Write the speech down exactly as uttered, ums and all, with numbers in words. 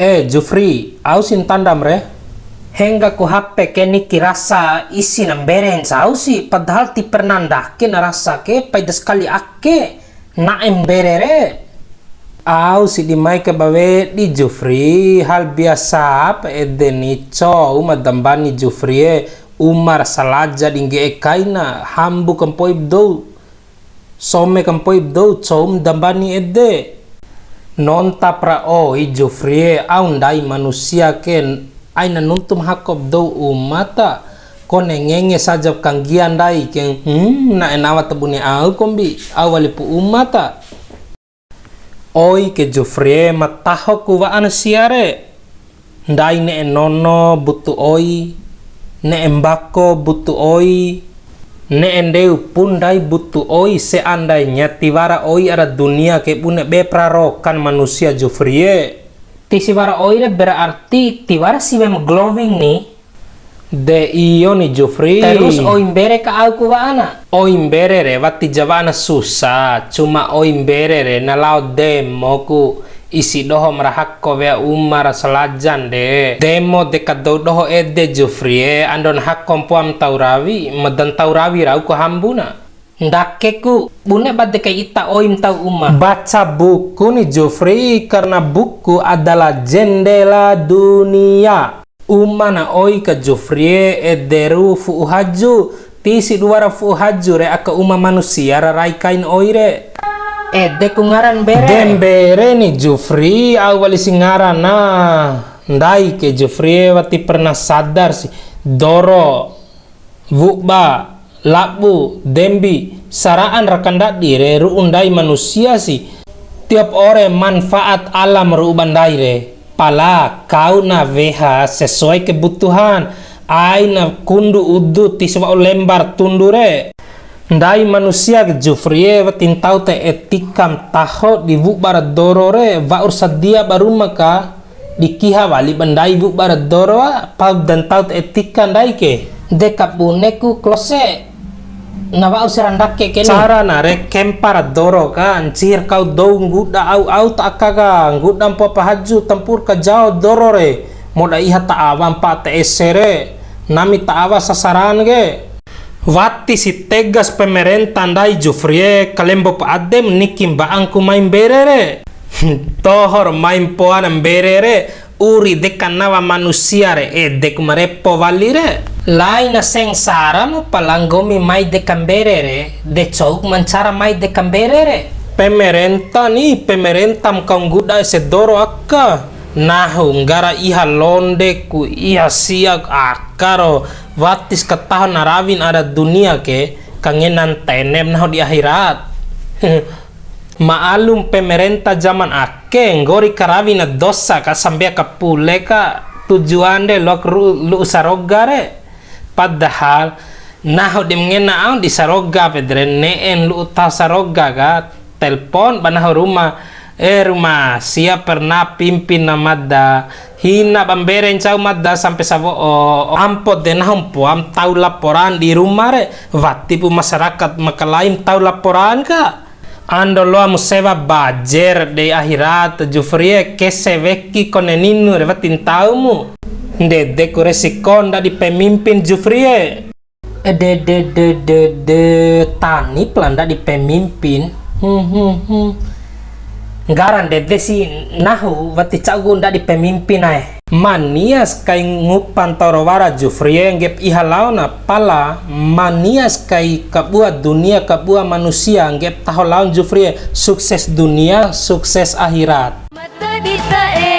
Eh, Jufri, au si ntandam re? Hengga ku H P ke niki rasa isi na mbere ncau si, padahal ti pernah ndake na rasa ke, paida sekali ake, na'e mbere re. Au si di mai ke ba wedi, Jufri, hal biasa pa ede ni, cou ma da mbani Jufri e, uma ra salaja di ngge'e kaina, hambu kampoi ba dou. Some kampoi ba dou, cou ma da mbani ede. Nontap ra oi Jufri e, au ndai manusia ke, aina nuntu ma hako ba dou uma ta, kone ngenge saja kanggia ndai ke, hmm, na'e nawa ta bune au kombi, au walipu uma ta. Oi ke Jufri e, ma taho ku wa'an sia re. Ndai ne'e nono butu oi, ne'e mbako butu oi, ne'e ndeu pun ndai butu oi, seandainya tiwara oi ara dunia ke bune be pra rokan manusia Jufri e. Tisi wara oi re berarti tiwara siwe ma glowing ni. De iyo ni Jufri. Terus oi mbere ka au ku wa'ana? Oi mbere re wati ja wa'ana susa, cuma oi mbere re na lao demo ku isi doho ma ra hako wea uma ra salajan de. Demo de ka dou doho ede Jufri e, ando na hako mpoa ma ntau rawi, ma da ntau rawi rau ku hambu na. Ndake ku, bune bade kai ita oi ma ntau uma. Baca buku ni Jufri, karena buku adalah jendela dunia. Uma na oi ka Jufri e, ede ru fu'u haju. Tisi dua ra fu'u haju re aka uma manusia ra rai kain oi re. Ede ku ngaran mbere. De mbere ni Jufri, au wali si ngaran na. Ndai ke Jufri e, wati pernah sadar si. Doro, wuba, labu, dembi, sara'an ra kandadi re ru'u ndai manusia si. Tiap ore manfaat alam ru'u ba ndai re. Pala kau na weha sesuai kebutuhan, aina kundu udu tisi wa'u lembar tundu re. Ndai manusia ke Jufri e, wati ntau ta etika ma taho di wuba ra doro re, wa'ur sadia ba ruma ka, di kiha wali ba ndai wuba ra doro a, pau da ntau ta etika ndai ke. De ka bune ku klose. Na wa'u si ra ndake ke ni. Cara na re kempa ra doro ka, ncihir kau dou ngguda au-au ta aka ka, ngguda mpoa pa haju, tampur ka jao doro re, moda iha ta awa mpa ta ese re, nami ta awa sasaran ke. Wati si tegas pemerenta ndai Jufri e, kalembo pa adem niki mba'an ku mai mbere re. Dohor mai mpoa na mbere re, uri deka nawa manusia re, ede ku ma repo wali re. Laina sengsara mu pala nggomi mai deka mbere re, de cou ku ma ncara mai deka mbere re. Pemerenta ni, pemerenta ma kau ngguda ese doro aka. Nahu nggara iha londe ku iha sia aka ro, wati si kataho na rawin ara dunia ke, kangena ntene ba nahu di akhirat. Ma'alum pemerenta zaman ake, nggori karawi na dosa ka, sambea ka pule ka, tujuan de loak ru-, lu'u saroga re. Padahal nahu di mangena au di saroga, pede re ne'en lu'u taho saroga ka, telpon ba nahu ruma, "Eh, Ruma, sia pernah pimpin na mada, hina ba mbere ncau mada sampe sawo'o, ampo de nahu mpoa ma tau laporan di ruma re, watipu masyarakat makalai ma tau laporan ka." Ando loa mu sewa bajer dei akhirat, Jufri e, kese weki kone ninu re wati ntau mu. Ndede ku resiko ndadi pemimpin, Jufri e. Ede, de, de, de, de, tani pala ndadi pemimpin. Hmm, hmm, hmm. Nggara ndede si nahu wati ca'u ku ndadi pemimpin ae. Manias kai ngupa ntau ro wara, Jufri e, nggep iha laona, pala manias kai kabua dunia, kabua manusia, nggep taho laon, Jufri e, sukses dunia, sukses akhirat. Mata di ta e